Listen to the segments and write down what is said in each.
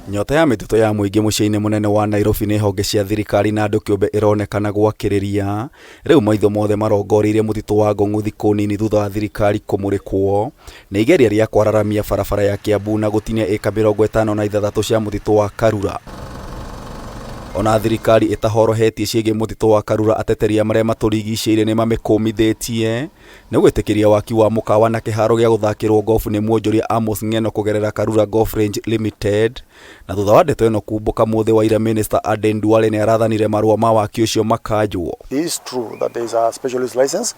Nyota ya mĩtitũ ya mũingĩ mũciĩ-inĩ mũnene wa Nairobi nĩ honge cia thirikari na andũ kĩũmbe ĩronekana gwakĩrĩria. Rĩu maitho mothe marongoreirie mũtitũ wa Ngong'u thikũ nini thutha wa thirikari kũmũrĩkwo nĩ igeria rĩa kwararamia barabara ya Kiambu na gũtinia ĩka 56 cia mũtitũ wa Karura. Ona thirikari ĩtahorohetie ciĩgiĩ mũtitũ wa Karura, ateteri a marĩa matũrigicĩirie nĩ mamĩkũmithĩtie nĩ gwĩtĩkĩria waki wa mũkawa na kĩharo gĩa gũthakĩrwo gofu nĩ mwonjoria Amos Ng'eno kũgerera Karura Golf Range Limited. Na thutha wa ndeto ĩno kumbũka mũthĩ wa ira, Minister Aden Duale nĩ arathanire marũa ma waki ũcio makanjwo. It is true that there is a special use license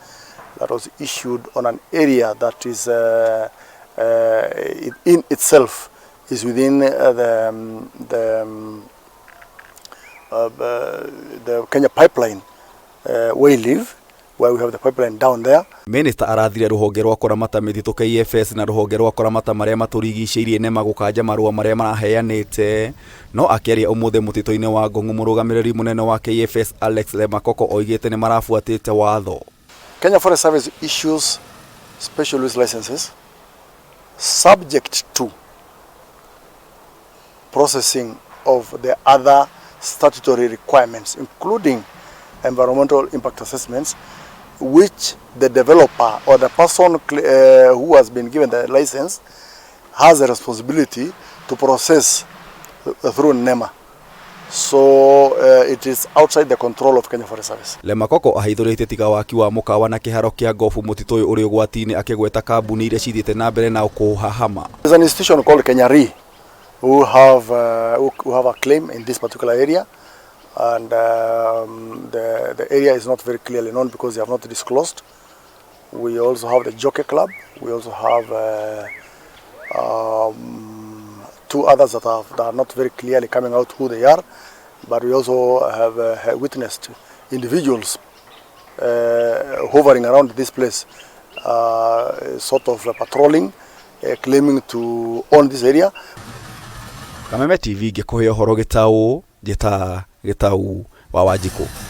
that was issued on an area that is in itself is within the Kenya pipeline where we live, where we have the pipeline down there. Minister arathire rũhonge rwa kũramata mĩtitũ KFS na rũhonge rwa kũramata marĩa matũrigicĩirie NEMA gũkanja marũa marĩa maraheanĩte. No akĩaria ũmũthĩ mũtitũ-inĩ wa Ngong'u, mũrũgamĩrĩri mũnene wa KFS Alex Lemakoko oigĩte nĩ marabuatĩte watho. Kenya Forest Service issues special use licenses subject to processing of the other statutory requirements, including environmental impact assessments, which the developer or the person who has been given the license has a responsibility to process through NEMA. So it is outside the control of Kenya Forest Service. Lemakoko ahithũrĩtie tiga waki wa mũkawa na kĩharo kĩa gofu mũtitũ ũyũ ũrĩ ũgwati-inĩ, akĩgweta kambuni iria cithiĩte na mbere na kũũhahama. There's an institution called Kenya Re who have a claim in this particular area, and the area is not very clearly known because they have not disclosed. We also have the Jockey Club. We also have two others that are not very clearly coming out who they are, but we also have witnessed individuals hovering around this place, sort of patrolling, claiming to own this area. Kameme TV ngĩkũhe ũhoro gĩtaũ njĩta Gĩtau wa Wanjikũ.